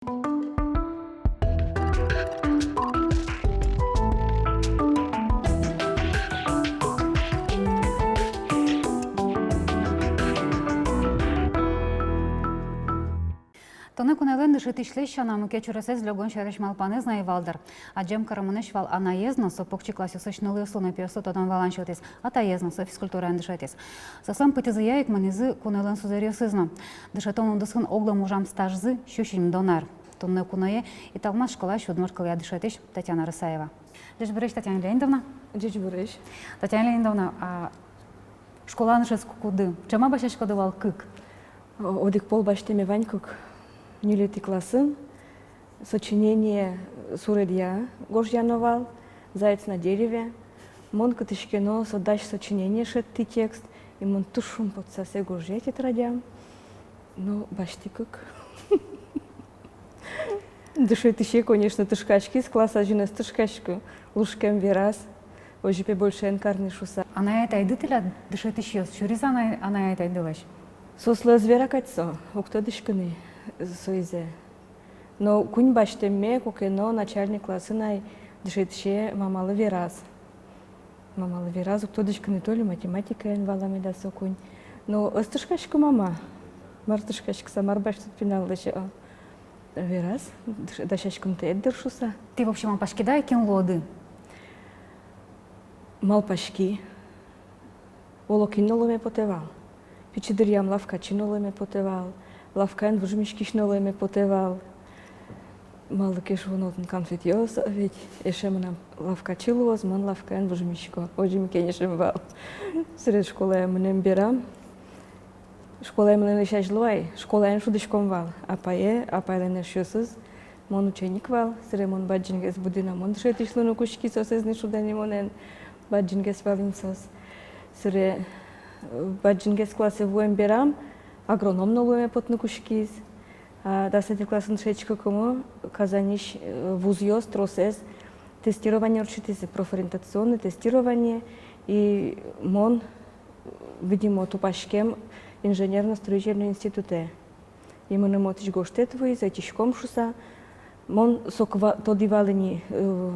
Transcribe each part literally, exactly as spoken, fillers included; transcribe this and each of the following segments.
Туннэ кунэлэн дышетӥсьлэсь сяна мукет сюресэз лёгон сярысь малпанэз но ӧй вал, дыр. Адӟем карымонэсь вал анаез но, со покчи классъёсысь нылъёслы но пиослы тодон-валан сётӥз, атаез но, со физкультураен дышетӥз. Соослэн пытьызыя ик мынӥзы кунэлэн сузэръёсыз но. Дышетон удысын оглом ужам стажзы сю сизьымдон ар. Туннэ куное италмас школаысь удмурт кылъя дышетӥсь Татьяна Рысаева. Ӟечбуресь, Татьяна Леонидовна. Ӟечбуресь. Татьяна Леонидовна, а школаын дышетскыкуды, ӵем-а басьтӥськоды вал кык? О, одӥг пол басьтэме вань кык. Ньылетӥ классын сочинение суредъя гожъяно вал, «Заяц на дереве». Мон кытысь ке но со дась сочинение шедьтӥ, текст, и мон туж шумпотыса сое гожъя тетрадям. Но басьтӥ кык. Дышетӥсе, конечно, тышкаськиз, класс азьын ӧз тышкаськы, лушкем вераз, озьы пе больше эн карны шуса. Анай-атайды тӥляд дышетӥсьёс, сюриз анай-, анай-атайдылэсь? Соослы ӧз вера кадь со, уг тодӥськы ни соизэ. Но куинь басьтэмме ке но, начальной классын ай дышетӥсе мамалы вераз. Мамалы вераз, уг тодӥськы ни, то ли математикаен вал-а меда со куинь. Но ӧз тышкаськы мама. Мар тышкаськыса, мар басьтод пиналлэсь, а? Вераз, дыш-, дасяськымтэд, дыр, шуса. Тӥ вообще малпаськиды-а, кин луоды? Малпаськи. Оло кин но луэме потэ вал. Пичи дыръям лавкачи но луэме потэ вал. Лавкаын выжмиськись но луэме потэ вал. Малы ке шуоно, отын конфетъёс, ведь эше мынам лавкачи луоз, мон лавкаын выжмисько. Озьы ми кенешим вал. Сыре школае мынэм берам. Школае мынылэсь азьло ай школаын шудӥськом вал. Апае, апайлэн эшъёсыз. Мон ученик вал, сыре мон бадӟымгес будӥ но, мон дышетӥсь луыны кутски, соосыз ни шудэ ни монэн, бадӟымгес вал ини соос. Сыре, э, бадӟымгес классэ вуэм берам агроном но луэме потыны кутскиз. А дасэтӥ классын дышетскыкумы Казаньысь, э, вузъёс тросэз тестирование ортчытӥзы, профориентационное тестирование, и мон, видимо, тупаськем инженерно-строительный институтэ. И мыным отысь гожтэт вуиз, ӧтиськом шуса. Мон соку ва-, тодӥ вал ини, э,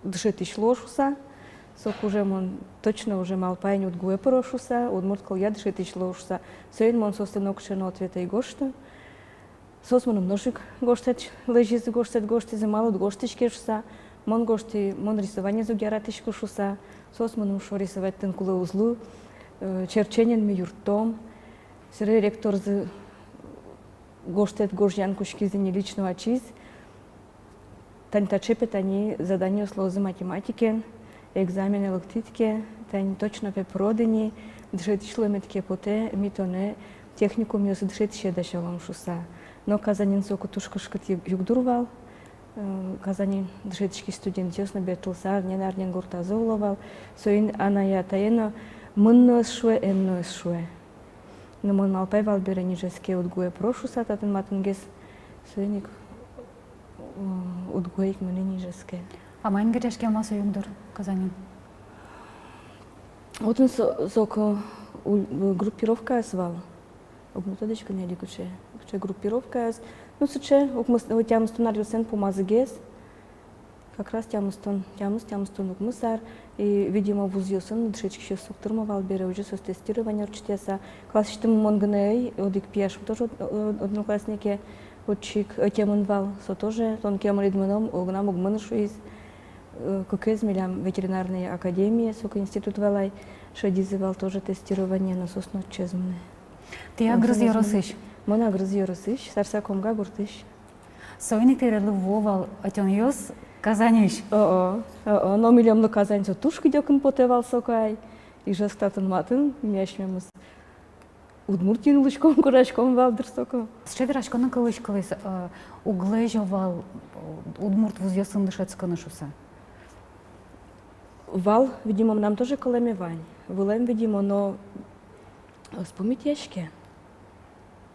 дышетӥсь луо шуса. Соку уже мон точно уже малпай ини, УдГУ-э пыро шуса, удмурт кылъя дышетӥсь луо шуса. Соин мон соослы нокыӵе но ответ ӧй гожты. Соос мыным нош ик гожтэт лэзизы, гожтэт гожтӥзы, малы уд гожтӥське шуса. Мон гожтӥ, мон рисованиез уг яратӥськы шуса. Соос мыным шуо: рисовать тыныд кулэ уз лу, э, черчениен ми юрттом. Сыре ректорзы гожтэт гожъян кутскиз ини, лично ачиз. Тани таӵе пе, тани заданиос луозы математикаен, экзаменэ лыктӥд ке, тани точно пе пырод ини, дышетӥсь луэмед ке потэ, ми тонэ техникумъёсы дышетӥсе дасялом шуса. Но Казаньын соку туж кышкыт юг-, югдур вал. Э, Казаньын дышетӥськись студентъёс но бертылса арнян-арнян гуртазы уло вал. Соин анае-атае но мын но ӧз шуэ, эн но ӧз шуэ. Но мон малпай вал бере, нижеске УдГУ-э пыро шуса, татын матынгес. Соин ик, э, УдГУ-э ик мынӥ нижеске. А маин герӟаськем вал со югдур Казаньын? Отын со-, соку у-, группировкаос вал. Уг но тодӥськы ни али, кыӵе, кыӵе группировкаос. Ну, сыӵе укмыс-, тямыстон аръёсын пумазыгес. Как раз тямыстон, тямыс, тямыстон укмыс ар. И, видимо, вузъёсын дышетскисьёс уг тырмо вал бере, озьы соос тестирование ортчытъяса. Классысьтымы мон гинэ ӧй, одӥг пияш тоже од-, од-, однокласснике отчы ик ӧтемын вал. Со тоже, тон киямын ид мыноме, огнам уг мыны шуиз. Э, кыкез милям ветеринарной академие, соку институт вал ай, шедизы вал тоже тестирование, но соос но отчы ӧз мынэ. Тӥ Агрыз ёросысь? Мон Агрыз ёросысь, Сарсякомга гуртысь. Соин ик тӥледлы вуо вал ӧтёнъёс Казаньысь? О-о, о-о, но милемлы Казань со туж кыдёкын потэ вал соку ай. Ижевск татын-матын, ми асьмемыз Удмуртиын улӥськом, кураськом вал, дыр, соку. Сыӵе вераськон но кылӥськылӥз, э, уг лэзё вал, э, удмурт вузъёсын дышетскыны шуса. Вал, видимо, мынам тоже кылэме вань. Вылэм, видимо, но ӧз пумитъяське.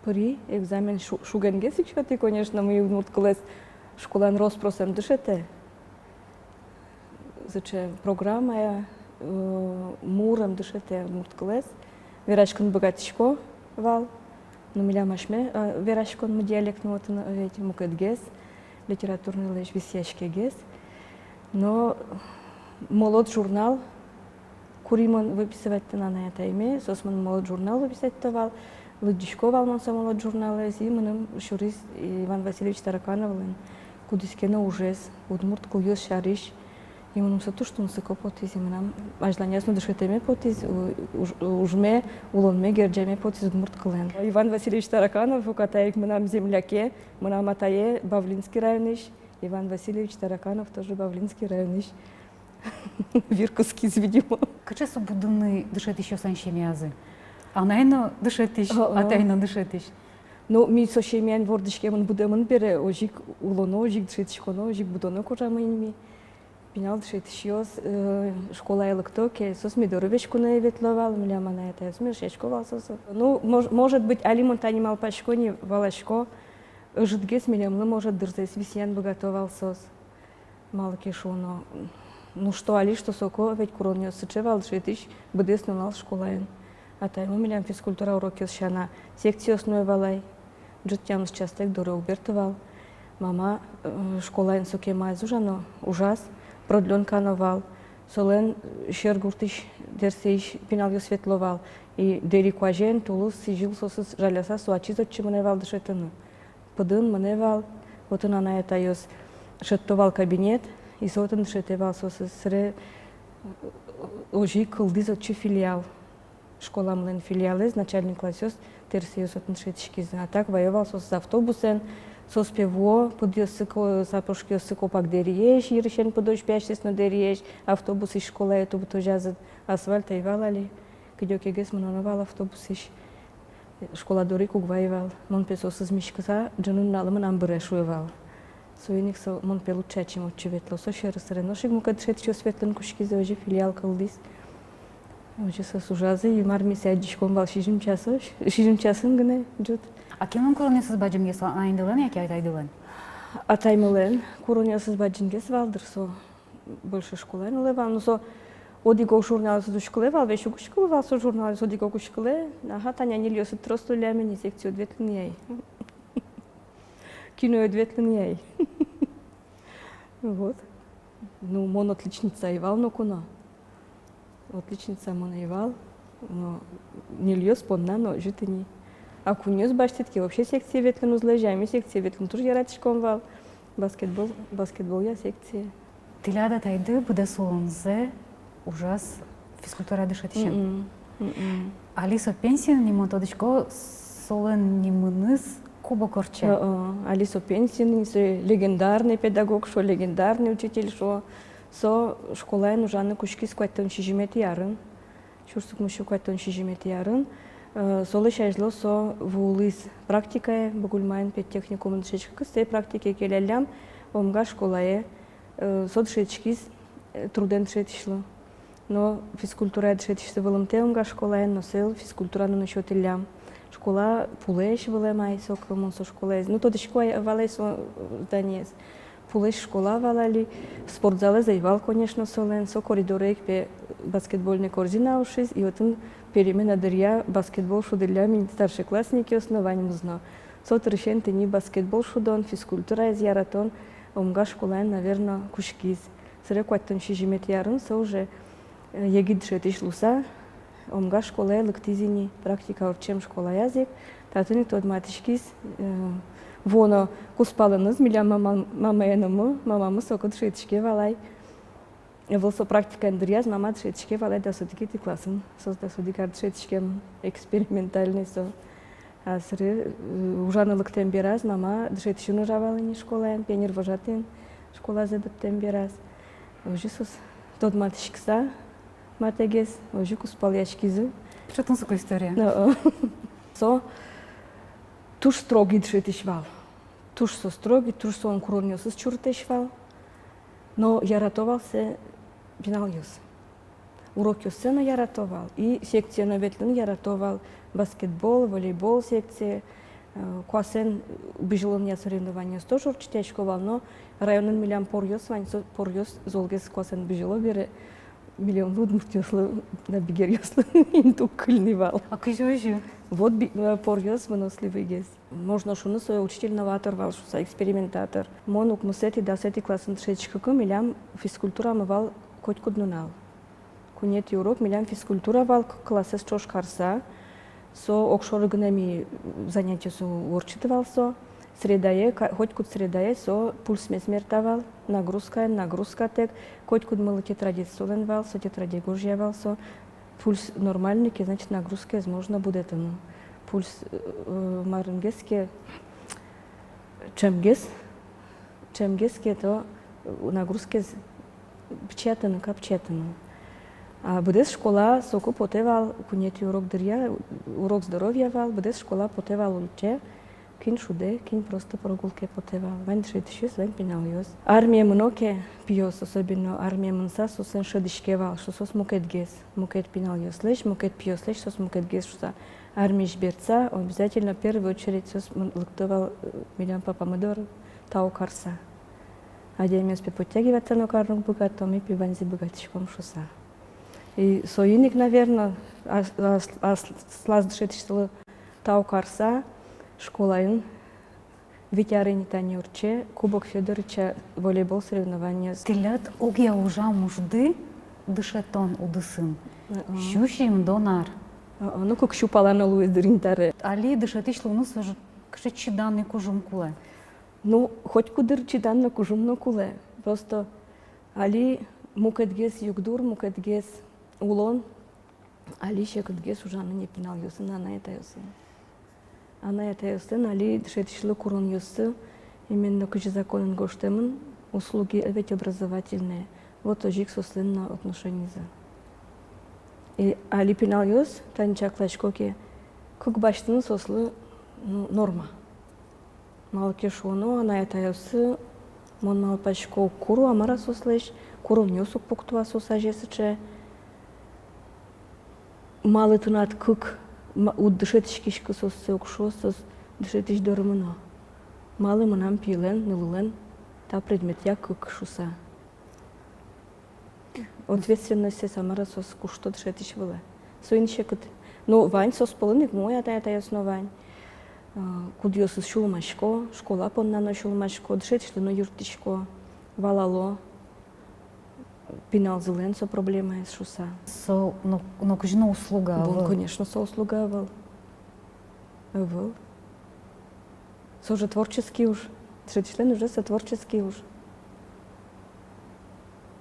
Пыри экзамен, шу-, шугенгес ик сётӥ, конечно, мый удмурт кылэз школаын рос-прос ӧм дышетэ. Сыӵе программая, э, мур ӧм дышетэ удмурт кылэз. Вераськыны быгатӥсько вал. Ну, милям асьме, э, вераськонмы, диалектмы отын, э, ведь мукетгес, литературнойлэсь висъяськегес. Но «Молот» журнал кури мон выписывать карыны анай-атайме, соос мыным «Молот» журнал выписать каро вал, лыдӟисько вал мон со «Молот» журналэз, и мыным сюриз Иван Васильевич Таракановлэн кудӥз ке но ужез удмурт кылъёс сярысь. И мыным со туж тунсыко потӥз, и мынам азьланяз но дышетэме потӥз, у-, уж-, ужме, улонме герӟаме потӥз удмурт кылэн. Иван Васильевич Тараканов, уката ик мынам земляке, мынам атае Бавлинский районысь, Иван Васильевич Тараканов тоже Бавлинский районысь. Вир кыскиз, видимо. Кыӵе со будыны дышетӥсьёслэн семьязы? Анай но дышетӥсь, о-о, атай но дышетӥсь. Ну, ми со семьяын вордӥськемын, будэмын бере, озьы ик улоно, озьы ик дышетӥськоно, озьы ик будоно кожамы ини ми. Пинал дышетӥсьёс, э, школае лыкто ке, соос ми доры веськыны ветло вал, милям анай-атайёсмы, эшъясько вал соос. Ну, мож-, может быть, али мон тани малпасько ни, валасько, ӧжытгес милемлы, может, дырзэс висъян быгато вал соос. Малы ке шуоно, ну, что али, что соку, ведь куронъёс сыӵе вал, дышетӥсь быдэс нунал школаын. Атаймы милям физкультура урокъёс сяна секциос нуэ вал ай, ӝыт тямыс частэк доры уг берты вал. Мама, э, школаын сокем ай ужа но, ужаз, продлёнка но вал. Солэн, э, Шергуртысь, Терсэысь пиналъёс ветло вал. И дэри куазен, тулыс, сӥзьыл соосыз жаляса, со ачиз отчы мынэ вал дышетыны. Пыдын мынэ вал, отын анай-атайёс шедьто вал кабинет, и со отын дышетэ вал соосыз. Сэре, э, озьы ик кылдӥз отчы филиал. Школамылэн филиалэз, начальный классъёс, Терсэйёс отын дышетӥськизы. А так ваё вал соосыз автобусэн, соос пе вуо, пыдъёссы ко-, сапожкиоссы копак дэриесь, йырысен пыдозь пе асьсэос но дэриесь, автобусысь школае тубытозязы, асфальт ӧй вал али, кыдёкегес мыноно вал автобусысь. Школа доры ик уг вай вал. Мон пе соосыз миськыса, ӝыны нуналэ мынам быре, шуэ вал. Соин ик со, мон пе лучше ачим отчы ветло. Со сьӧры сэрен нош ик мукет дышетӥсьёс ветлыны куськизы, озьы филиал кылдӥз. Озьы соос ужазы, и мар ми сое адӟиськом вал сизьым часозь, сизьым часын гинэ ӝыт. А кинлэн куронъёсыз бадӟымгес вал, анайдылэн яке атайдылэн? Атаймылэн куронъёсыз бадӟымгес вал, дыр, со больше школаын улэ вал. Ну, со одӥг-ог журналъёсыз учкылэ вал, весь уг учкылы вал со журналъёсыз, одӥг-ог учкылэ. Ага, тани ньыльёсыд трос луыллям ини, секциед ветлыны ай. Киноед ветлыны ай. Вот. Ну, мон отличница ӧй вал ноку но. Отличница мон ӧй вал, но ньыльёс понна но озьы тӥни. А куиньёс басьтӥд ке, вообще секцие ветлыны уз лэзьы, а ми секцие ветлыны туж яратӥськом вал. Баскетбол, баскетболъя секцие. Тӥляд атайды быдэс улонзэ ужаз физкультура дышетӥсен. Мгм, мгм. Али со пенсиын ни, мон тодӥсько, солэн нимыныз кубок ортче. О-о, али со пенсиын ни, со легендарный педагог шуо, легендарный учитель шуо. Со школаын ужаны кутскиз куатьтон сизьыметӥ арын. Сюрс укмыссю куатьтон сизьыметӥ арын. Э, солэсь азьло со вуылӥз практикае, Богульмаын педтехникумын дышетскыкыз, со практикае келяллям Омга школае, э, со дышетскиз, э, трудэн дышетӥсьлы. Но физкультурае дышетӥсьсы вылымтэ Омга школаын, но сое физкультура нуны сётӥллям. Школа пулэсь вылэм ай, соку мон со школаез, ну, тодӥсько ай, вал ай со, э, зданиез. Пулэсь школа вал али, спортзалэз ӧй вал, конечно, солэн, со коридоре ик пе баскетбольной корзина ошиз, и отын перемена дыръя баскетбол шудӥллям ини старшеклассникъёс но, ваньмыз но. Со дырысен тӥни баскетбол шудон, физкультураез яратон Омга школаын, наверно, кутскиз. Сэре куатьтон сизьыметӥ арын со уже, э, егит дышетӥсь луыса, Омга школае лыктӥз ини, практика ортчем школаяз ик. Татын ик тодматскиз, э, вуоно кузпалыныз милям мама-, мамаенымы, мамамы соку дышетӥське вал ай. Ӧвӧл со практикаен дыръяз, мама дышетӥське вал ай дас одӥгетӥ классын. Соос дас одӥг ар дышетӥськемын, экспериментальной со. А сэре, э, ужаны лыктэм бераз мама дышетӥсьын ужа вал ини школаын, пионервожатыен школазэ быдтэм бераз. Озьы соос тодматскыса матэгес, озьы кузпалъяськизы. Туж тунсыко история. Но, о. Со туж строгий дышетӥсь вал. Туж со строгий, туж солэн куронъёсыз чурытэсь вал. Но ярато вал сое пиналъёс. Урокъёссэ но ярато вал, и секцие но ветлыны ярато вал, баскетбол, волейбол секцие, э, куасэн бызьылонъя соревнованиос тоже ортчытъясько вал, но районын милям поръёс вань, со поръёс золгес куасэн бызьыло бере, милемлы, удмуртъёслы, но бигеръёслы, инты уг кыльы ни вал. А кызьы озьы? Вот би-, э, поръёс мынослы вуигес. Можно шуыны, со учитель-новатор вал шуса, экспериментатор. Мон укмысэтӥ, дасэтӥ классын дышетскыкы, милям физкультурамы вал котькуд нунал. Куинетӥ урок милям физкультура вал, к-, классэз ӵош карса. Со огшоры гинэ ми занятиосы ортчыты вал со. Средае, ка-, котькуд средае со пульсмес мерта вал, нагрузкаен, нагрузкатэк. Котькуд мылы тетрадез солэн вал, со тетраде гожъя вал со. Пульс нормальный ке, значит, нагрузкаез можно будэтыны. Пульс, э, марымгес ке, ӵемгес, ӵемгес ке, то, э, нагрузкаез пичиятыны, капчиятыны. А быдэс школа соку потэ вал, куинетӥ урок дыръя, урок здоровья вал, быдэс школа потэ вал ульчае, кин шудэ, кин просто прогулкае потэ вал. Вань дышетӥсьёс, вань пиналъёс. Армие мыно ке пиос, особенно армие мыныса, соослэн шӧдӥське вал, что соос мукетгес, мукет пиналъёслэсь, мукет пиослэсь соос мукетгес шуса. Армиысь бертса, обязательно первую очередь соос мын-, лыкто вал, э, милям папамы доры, тау карса. Адямиос, пе, подтягиваться но карыны уг быгато, ми, пе, ваньзэ быгатӥськом шуса. И соин ик, наверно, ас-, ас-, аслаз дышетӥсьлы тау карса, школаын вить ар ини тани ортче Кубок Фёдорыча волейбол соревнованиос. Тӥляд огъя ужам ужды дышетон удысын. Ы-ы. Сю сизьымдон ар. Ы-ы. Ну, кык сю пала но луиз дыр ини табере. Али дышетӥсь луыны со же кыӵе чиданъя кужым кулэ. Ну, хоть куддыр чидан но, кужым но кулэ. Просто али мукетгес югдур, мукетгес улон, али секытгес ужаны ни пиналъёсын, анай-атайёсын. Анай-атайёслэн али дышетӥсьлы куронъёссы, именно кызьы законын гожтэмын, услуги ведь образовательные. Вот озьы ик соослэн но отношенизы. И али пиналъёс, тани чакласько ке, кык басьтыны соослы, ну, норма. Малы ке шуоно, анай-атайёссы, мон малпасько, уг куро-а, мар-а соослэсь, куронъёс уг пукто-а соос азе сыӵе. Малы тынад кык, ма-, уд дышетӥськиськы, соослы уг шуо соос, дышетӥсь доры мыно. Малы мынам пиелэн, нылылэн та предметъя кык шуса. Ответственностьсэс, а мар-а, соос кушто дышетӥсь вылэ. Соин секыт. Ну, вань соос пӧлын ик умой анай-атайёс но вань. А, кудъёсыз сюлмасько, школа понна но сюлмасько, дышетӥсьлы но юрттӥсько, валало. Пиналзылэн со проблемаез шуса. Со но, но кызьы но услуга ӧвӧл. Бон, конечно, со услуга ӧвӧл. Ӧвӧл. Со же творческий уж. Дышетӥсьлэн ужез со творческий уж.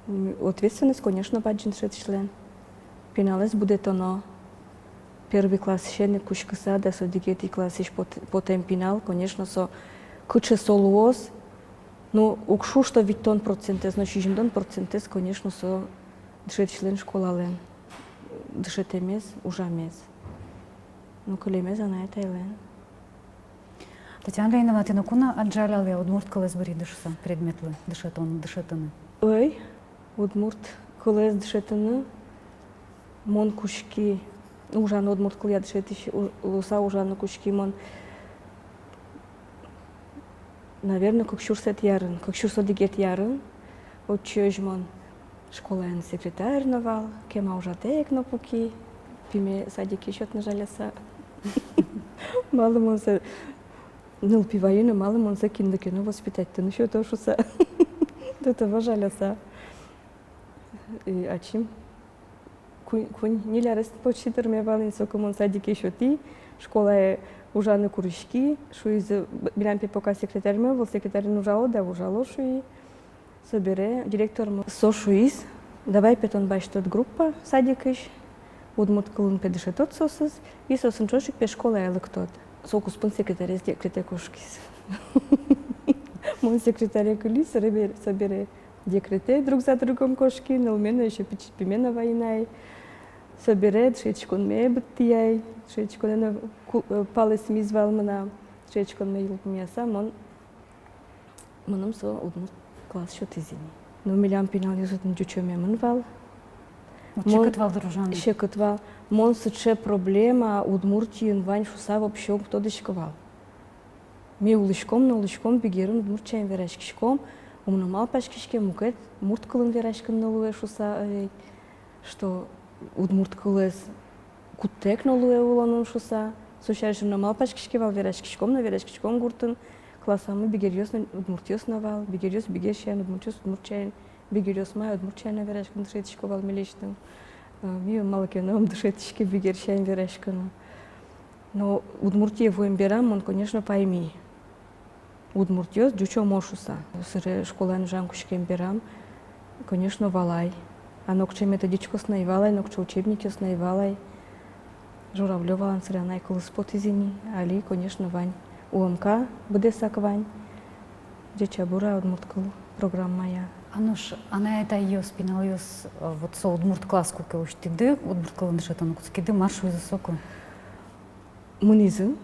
М, ответственность, конечно, бадӟым дышетӥсьлэн. Пиналэз будэтоно. Первый классысен ик кутскыса, дас одӥгетӥ классысь пот-, потэм пинал, конечно, со кыӵе со луоз. Ну, уг шу, что витьтон процентэз, но сизьымдон процентэз, конечно, со дышетӥсьлэн, школалэн дышетэмез, ужамез. Ну, кылемез анай-атайлэн. Татьяна Леонидовна, тӥ ноку но ӧд жалялэ удмурт кылэз быриды шуса предметлы дышетон, дышетыны? Ӧй, удмурт кылэз дышетыны мон кутски ужаны, удмурт кылъя дышетӥсь у-, луса ужаны кутски мон, наверно, кык сюрсэтӥ арын, кык сюрс одӥгетӥ арын. Отчыозь мон школаын секретарь но вал, кема ужатэк но пуки, пиме садике сётыны жаляса. Малы мон сое, нылпи вайыны, малы мон сое кинлы ке но воспитатьтыны сёто шуса. До того жаляса. И ачим куинь, куинь, ньыль арес почти тырме вал ини, соку мон садике сётӥ, школае ужаны куриськи, шуизы, б-, милям, пе, пока секретарьмы ӧвӧл, секретарен ужало да, ужало, шуи. Собере директормы со шуиз: давай, пе, тон басьтод группа садикысь, удмурт кылын, пе, дышетод соосыз, и соосын ӵош ик, пе, школае лыктод. Со куспын секретарез декрете кошкиз. Мон секретаре кылӥ, собере, собере декрете друг за другом кошки, нылме но, ещё пичи пиме но вайи на ай. Собере дышетсконме быдтӥ ай, дышетсконме но ку-, э, палэсмиз вал мынам, дышетсконме йылпумъяса, мон, мыным со удмурт класс сётӥз ини. Но милям пиналъёс отын ӟучомемын вал. Вот мон секыт вал дыр ужаны. Секыт вал. Мон сыӵе проблема Удмуртиын вань шуса вообще уг тодӥськы вал. Ми улӥськом но улӥськом, бигерын удмурт сямен вераськиськом, ум но малпаськиське, мукет мурт кылын вераськыны но луэ шуса, э, что удмурт кылэз куттэк но луэ улонын шуса. Со сярысь но малпаськиське вал, вераськиськом но, вераськиськом гуртын. Классамы бигеръёс но, удмуртъёс но вал, бигеръёс бигер сямен, удмуртъёс удмурт сямен, бигеръёс ма удмурт сямен но вераськыны дышетӥсько вал милесьтым. Э, ми малы ке но ум дышетӥське бигер сямен вераськыны. Но Удмуртие вуэм берам мон, конечно, пайми. Удмуртъёс ӟуч умой шуса. Собере школаын ужан кутскем берам, конечно, валай. А нокыӵе методичкаос но ӧй вал ай, нокыӵе учебникъёс но ӧй вал ай. Журавлёвалэн собере анай кылыз потӥз ини, али, конечно, вань. УМК быдэсак вань. Ӟеч-а, бур-а удмурт кыл программая. А нош анай-атайёс, пиналъёс, э, вот со удмурт класс куке усьтӥды, удмурт кылын дышетыны кутскиды, мар шуизы соку? Мынӥзы.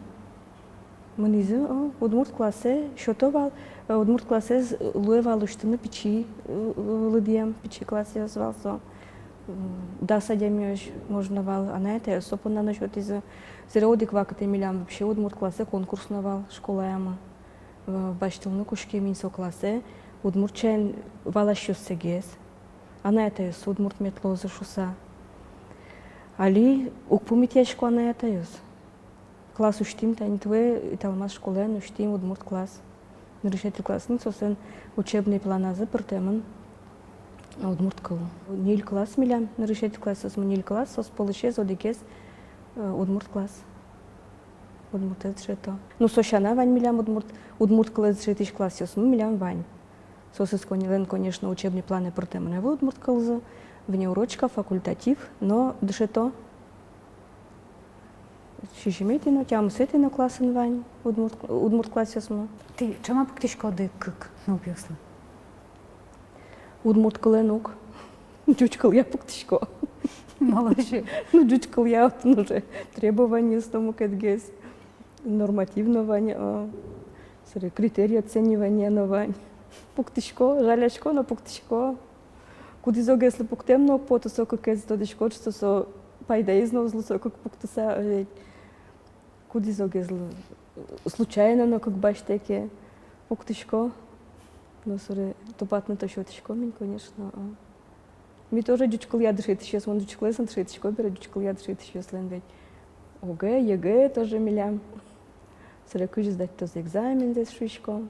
Мынӥзы, о, удмурт классэ сёто вал, э, удмурт классэз луэ вал усьтыны пичи, э, лыдъем, пичи классъёс вал со. М, дас адямиозь можно вал, анай-атайёс со понна но сётӥзы. Собере одӥг вакытэ милям вообще удмурт классэ конкурс но вал школаямы. Э, басьтылыны кутскем ини со классэ удмурт сямен валасьёссэгес. Анай-атайёс удмурт мед луозы шуса. Али уг пумитъясько анай-атайёс. Класс усьтӥм, тани туэ Италмас школаын усьтӥм удмурт класс. Нырысетӥ классын соослэн учебной планазы пыртэмын удмурт кыл. Ньыль класс милям, нырысетӥ классъёсмы ньыль класс, соос пӧлысез одӥгез, э, удмурт класс. Удмуртэз дышето. Ну, со сяна вань милям удмурт, удмурт кылэз дышетӥсь классъёсмы милям вань. Соосыз коньылэн, конечно, учебной планэ пыртэмын ӧвӧл удмурт кылзы, внеурочка, факультатив, но дышето. Сизьыметӥ но, тямысэтӥ но классын вань удмурт, удмурт классъёсмы. Тӥ ӵем-а пуктӥськоды кык нылпиослы? Удмурт кылын ук. Ӟуч кылъя пуктӥсько. Малы озьы? Ну, ӟуч кылъя отын уже требованиос но мукетгес. Норматив но вань, а, собере критерий оценивания но вань. Пуктӥсько, жалясько, но пуктӥсько. Кудӥз огезлы пуктэм но уг поты, со кыкез тодӥськод, что со пайдаез но уз лу, со кык пуктыса, ведь. Кудӥз огезлы случайно но кык басьтэ ке, пуктӥсько. Но собере тупатны-то сётӥськом ини, конечно, а. Ми тоже ӟуч кылъя дышетӥсьёс, мон ӟуч кылэз но дышетӥсько бере, ӟуч кылъя дышетӥсьёслэн ведь ОГЭ, ЕГЭ тоже милям. Собере кызьы сдать-то экзамензэс шуиськом.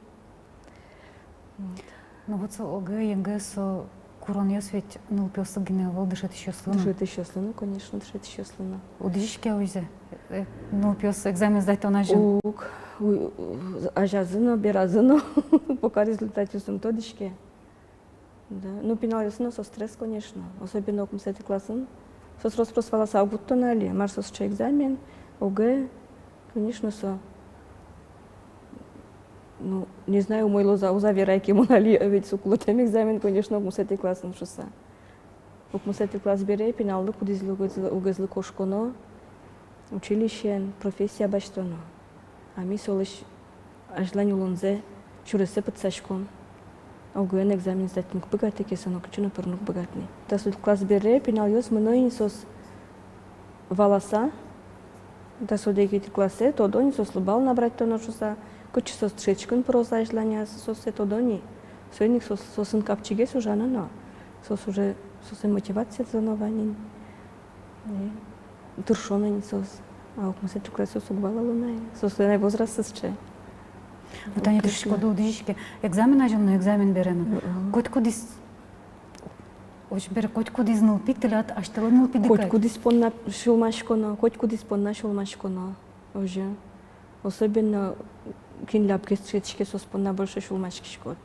Вот. Ну вот со ОГЭ, ЕГЭ, со куронъёс ведь нылпиослы гинэ ӧвӧл, дышетӥсьёслы но. Дышетӥсьёслы но, конечно, дышетӥсьёслы но. Уд дӥсяське-а уйзэ? Э, нылпиос экзамен сдать-то на жын. Уг, у-, у-, азязы но, беразы но, пока результатъёсыз ум тодӥське. Да. Ну, пиналъёсын но со стресс, конечно. Особенно укмысэтӥ классын. Соос рос-прос валаса уг вутто на али. Мар со сыӵе экзамен, ОГЭ, конечно, со. Ну, не знаю, умой луоз-а, уз-а верай ке мон али, ведь со кулэтэм экзамен, конечно, укмысэтӥ классын шуса. Укмысэтӥ класс бере пиналлы, кудӥзлы уг-, угезлы кошконо училищеын, профессия басьтоно. А ми солэсь азьлань улонзэ, сюрессэ пытсаськом. ОГЭ-ын экзамен сдать-тыны уг быгатэ ке, со нокытчы но пырыны уг быгаты ни. Дас одӥг класс бере пиналъёс мыно ини соос валаса, дас одӥгетӥ классэ, тодо ини, соослы балл набрать-тоно шуса, кытчы соос дышетскыны пырозы азьланяз, соослы тодо ини. Соин ик соос, соосын капчигес ужаны но, соос уже, соослэн мотивациязы но вань ини. Э, тыршоно ини соос. А укмысэтӥ классъёс уг вала луоно ай. Соослэн ай возрастсы сыӵе. Вот тани тыршиськоды, уд дӥсяське. Экзамен азьын но, экзамен бере но. Мгм. Котькудӥз, озьы бере, котькудӥз нылпи тӥляд асьтэлы нылпиды кадь. Котькудӥз понна сюлмаськоно, котькудӥз понна сюлмаськоно. Озьы. Особенно кин лябгес дышетӥське, соос понна больше сюлмаськиськод.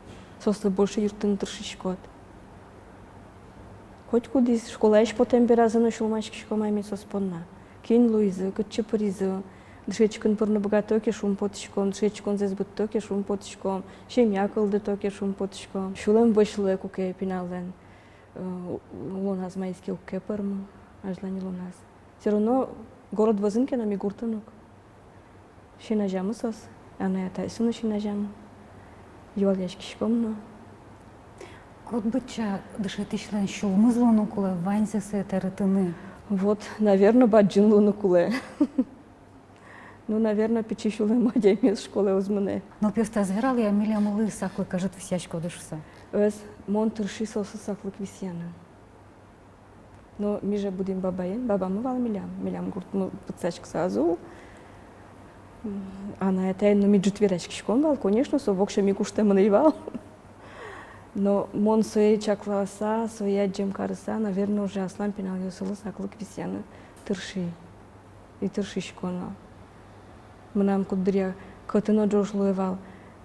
Соослы больше юрттыны тыршиськод. Котькудӥз школаысь потэм беразы но сюлмаськиськом ай ми соос понна. Кин луизы, кытчы пыризы, дышетскыны пырыны быгато ке, шумпотӥськом, дышетсконзэс быдто ке, шумпотӥськом, семья кылдыто ке, шумпотӥськом. Сюлэм вӧсь луэ куке пиналлэн, э, улоназ маиз ке уг ке пӧрмы, азьлань улоназ. Всё равно город вӧзын ке но, ми гуртын ук. Син азямы соос, анай-атайёссы но син азямы. Юалляськиськом но. Кудбыдӟа дышетӥсьлэн сюлмыз луыны кулэ ваньзэ сое тэрытыны? Вот, наверно, бадӟым луыны кулэ. Ну, наверно, пичи сюлэм адямиос школае уз мынэ. Нылпиостэ ӧз вералэ-а, милемлы саклык ӧжыт висъяськоды шуса? Ӧз, мон тырши соослы саклык висъяны. Но ми же будӥм бабаен, бабамы вал милям, милям гуртмы пытсаськыса ӧз ул. Анай-атаен но ми ӝыт вераськиськом вал, конечно, со воксё ми гожтэмын ӧй вал. Но мон сое чакласа, сое адӟем карыса, наверно, уже аслам пиналъёсылы саклык висъяны тырши. И тыршисько но. Мынам куддыръя кӧты но ӝож луэ вал,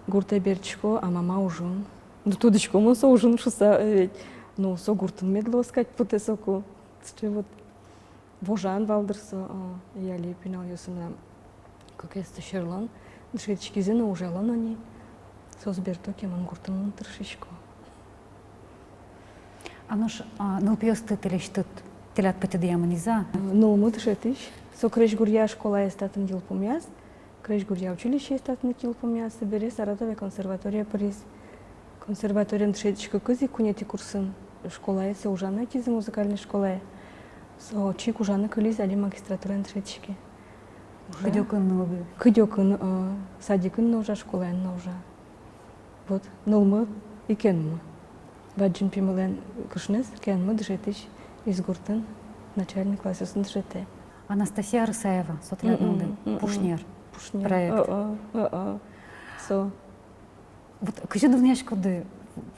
гуртэ бертӥсько, а мама ужын. Ну, тодӥсько мон со ужын шуса ведь. Ну, со гуртын мед луоз кадь потэ соку. Сыӵе вот вожан вал дыр со, а, и али пиналъёсы мынам кыкез сьӧрлэн дышетскизы но, ужало но ни. Соос берто ке, мон гуртын луыны тыршисько. А нош, а, нылпиосты тӥлесьтыд, тӥляд пытьыдъя мынӥзы-а? Нылмы дышетӥсь, со крезьгуръя школаез татын йылпумъяз, крезьгуръя училищеез татын ик йылпумъяз, собере Саратове консерваторие пыриз. Консерваториын дышетӥськыкыз ик куинетӥ курсын школае сое ужаны ӧтизы, музыкальной школае. Со отчы ик ужаны кылиз, али магистратураын дышетӥське. Уже. Кыдёкын нылды? Кыдёкын, а, садикын но ужа, школаын но ужа. Вот, нылмы и кенмы. Бадӟым пимылэн кышноез, кенмы дышетӥсь, Изгуртын начальной классъёсын дышетэ. Анастасия Рысаева, со тӥляд нылды. Мгм, мгм. Пушнер. Пушнер. Проект. О-о, о-о. Со. Вот кызьы дунъяськоды,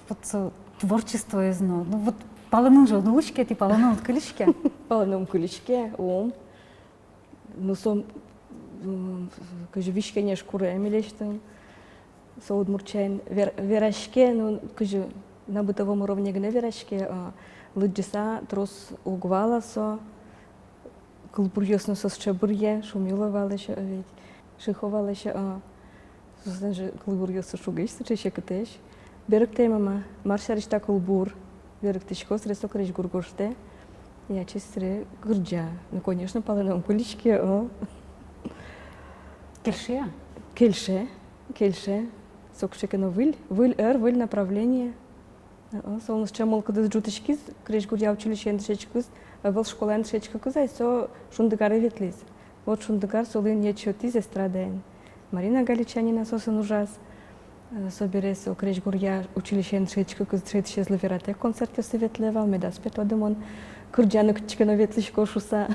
вот со творчествоез но. Ну вот палэнын же уд улӥське, тӥ палэнын уд кылиське. Палэнын ум кылиське, ум. Ну, со, м, кызьы визь-кенеш куре милесьтым. Со удмурт сямен вер-, вераське, ну, кызьы на бытовом уровне гинэ вераське, а, лыдӟыса трос уг вала со. Кылбуръёс но со сыӵе быръе, Шумилов вал эшшо ведь, Шихов вал эшшо, а. Соослэн же кылбуръёссы шугесь, сыӵе секытэсь. Берыктэ, мама, мар сярысь та кылбур? Берыктӥсько, собере со крезьгур гожтэ. И ачиз собере кырӟа. Ну, конечно, палэнын ум кылиське, о. Кельше-а? Кельше, кельше. Со кыӵе ке но выль, выль ӧр, выль направление. О, солэн сыӵе мылкыдыз ӝутӥськиз, крезьгуръя училищеын дышетскыкыз, ӧвӧл школаын дышетскыкыз ай, со Шундыкаре ветлӥз. Вот Шундыкар солы инъет сётӥз эстрадаен. Марина Галичанина соосын ужаз. Э, собере со крезьгуръя училищеын дышетскыкыз дышетӥсезлы вератэк концертъёсы ветлэ вал, медаз пе тоды мон кырӟаны кытчы ке но ветлӥсько шуса.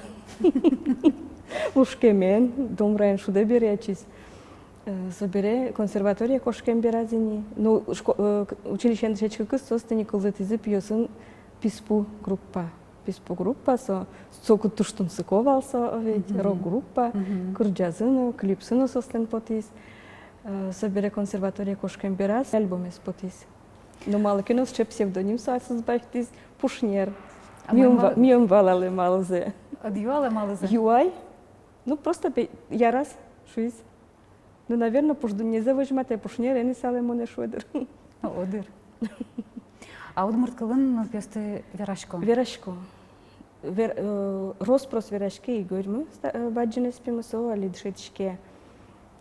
Лушкемен, домраен шудэ бере ачиз. Э, собере консерваторие кошкем бераз ини. Ну, шко-, э, к-, училищеын дышетскыкыз соос тӥни кылдытӥзы пиосын писпу группа. Писпу группа со, соку туж тунсыко вал со ведь, мгм, рок-группа, мгм, кырӟазы но, клипсы но соослэн потӥз. Э, собере консерваторие кошкем бераз альбомез потӥз. Но малы ке но сыӵе псевдоним со аслыз басьтӥз, Пушнер. А ми ӧм ва-, ми ӧм валалэ, малзэ. Ӧд юалэ, малзэ? Юай. Ну, просто пе-, яраз, шуиз. Ну, наверно, пуш дуннезэ возьматэ, Пушнер эн исалэ монэ, шуэ дыр. О, дыр. А удмурт кылын нылпиосты верасько? Верасько. Вер-, э, рос-прос вераське Игорьмы, ста-, э, бадӟынэз пимы, со али дышетӥське,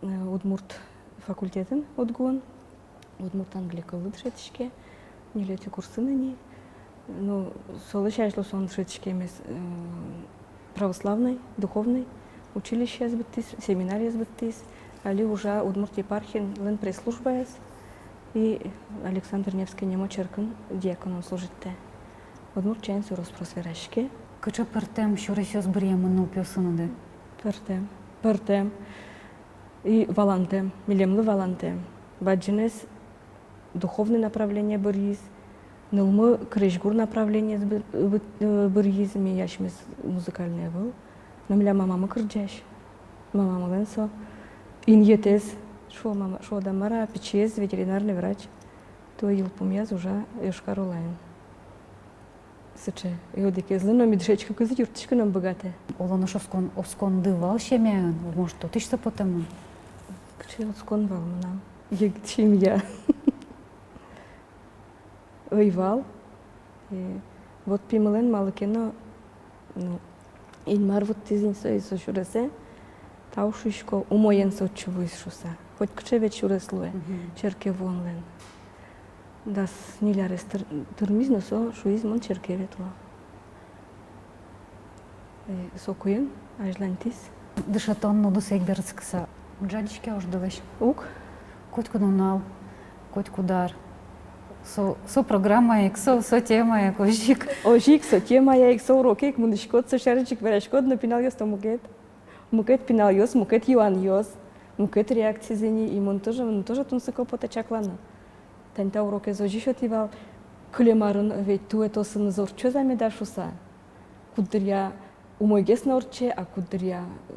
э, удмурт факультетын, УдГУын, удмурт-англи кыллы дышетӥське, ньылетӥ курсын ини. Ну, солэсь азьло со дышетскемез, э, православной, духовной училищеез быдтӥз, семинариез быдтӥз, али ужа Удмурт епархилэн пресс-службаез и Александр Невский нимо черкын диаконэн служитэ. Удмурт сямен со рос-прос вераське. Кыӵе пӧртэм сюресъёс быръемын нылпиосыныды? Пӧртэм, пӧртэм и валантэм, милемлы валантэм. Бадӟынэз духовной направление быръиз, нылмы крезьгур направлениез бы-, бы-, э, быръиз, ми асьмеос музыкальной ӧвӧл. Но милям мамамы кырӟась. Мамамылэн со инъетэз, шуо, мама, шуод-а, мар-а, пичиез ветеринарный врач. Туэ йылпумъяз, ужа Йошкар-Олаын. Сыӵе, и одӥгезлы но ми дышетскыкузы юрттӥськыны ум быгатэ. Оло нош оскон, осконды вал семьяын, может, отысь со потэмын? Кыӵе оскон вал мынам? Егит семья. Ӧй вал. И вот пимылэн малы ке но, ну, Инмар вуттӥз ини сое со сюресэ, тау шуисько, умоен со отчы вуиз шуса. Хоть кыӵе ведь сюрес луэ, мгм, черке вуонлэн. Дас ньыль арес тыр-, тырмиз но со шуиз, мон черке ветло. Э, сокуин азьланьтӥз. Дышетон но удысын ик берытскыса, уд жадиське уждылэсь? Уг. Котькуд нунал, котькуд ар. Со, со программая ик, со, со темая ик, озьы ик. Озьы ик, со темая ик, со уроке ик мынӥськод, со сярысь ик вераськод, но пиналъёс-то мукет. Мукет пиналъёс, мукет юанъёс. Мукет реакцизы ни, и мон тоже, мон тоже тунсыко потэ чакланы. Тани та урокез озьы сётӥ вал, кылем арын ведь туэ тосыныз ортчоз-а меда шуса. Куддыръя умойгес но ортче, а куддыръя, э,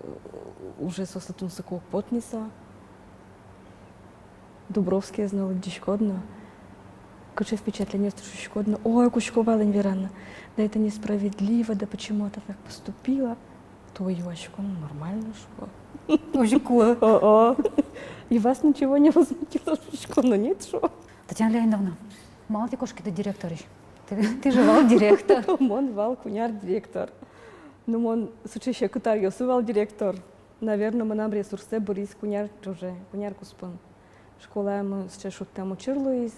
уже соослы тунсыко уг поты ни со. Дубровскиез но лыдӟиськод но, кыӵе впечатлениосты шуиськод но, ой, кутско вал ини вераны: да это несправедливо, да почему это так поступила. Туэ юасько но, нормально, шуо. Озьы кулэ. О-о. И вас ничего не возмутило, шуисько но, нет, шуо. Татьяна Леонидовна, малы тӥ кошкиды директорысь? Тӥ, тӥ же вал директор. Мон вал куняр директор. Ну, мон сыӵе секыт аръёсы вал директор. Наверно, мынам ресурсэ быриз куняр ӵоже, куняр куспын. Школаямы сыӵе шудтэм учыр луиз,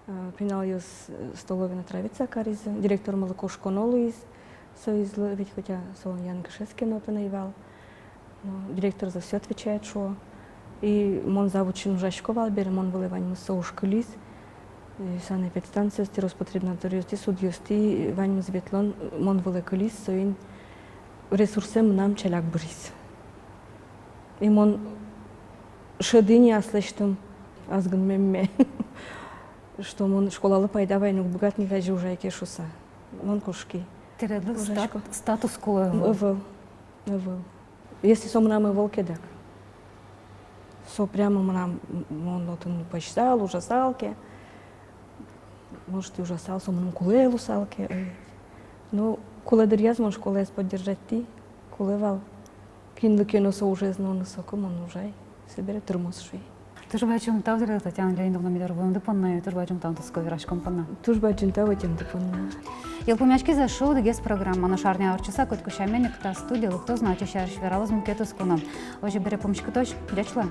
э, пиналъёс, э, столовыйын отравиться каризы, директормылы кошконо луиз соизлы, ведь хотя солэн янгышез ке но отын ӧй вал. Но директор за всё отвечает, шуо. И мон завучын ужасько вал бере, мон вылэ ваньмыз со уж кылиз. И санэпидстанциостӥ, Роспотребнадзоръёстӥ, судъёстӥ, ваньмыз ветлон мон вылэ кылиз, соин ресурсэ мынам ӵаляк быриз. И мон шӧдӥ ни аслэсьтым азгынмемме, что мон школалы пайда вайыны уг быгаты ни, тазьы ужай ке шуса. Мон кошки. Тӥледлы ужасько. Стат-, статус кулэ ӧвӧл. Ӧвӧл, ӧвӧл. Если со мынам ӧвӧл ке, дак. Со прямо мынам, м, мон отын пӧзьысал, ужасал ке. Может, и ужасал, со мыным кулэ луысал ке, ой. Ну, кулэ дыръяз мон школаез поддержатьтӥ, кулэ вал. Кинлы ке но со ужез нуыны, соку мон ужай, собере тырмоз, шуи. Туж бадӟым тау тӥледлы, Татьяна Леонидовна, ми доры вуэмды понна, туж бадӟым тау тунсыко вераськон понна. Туж бадӟым тау ӧтемды понна. Йылпумъяськиз «Эшшо одӥгез» программа. Нош арня ортчыса котьку сямен ик та студие лыктоз но ачиз сярысь вералоз мукет куспын но. Озьы бере пумиськытозь, ӟеч луэ.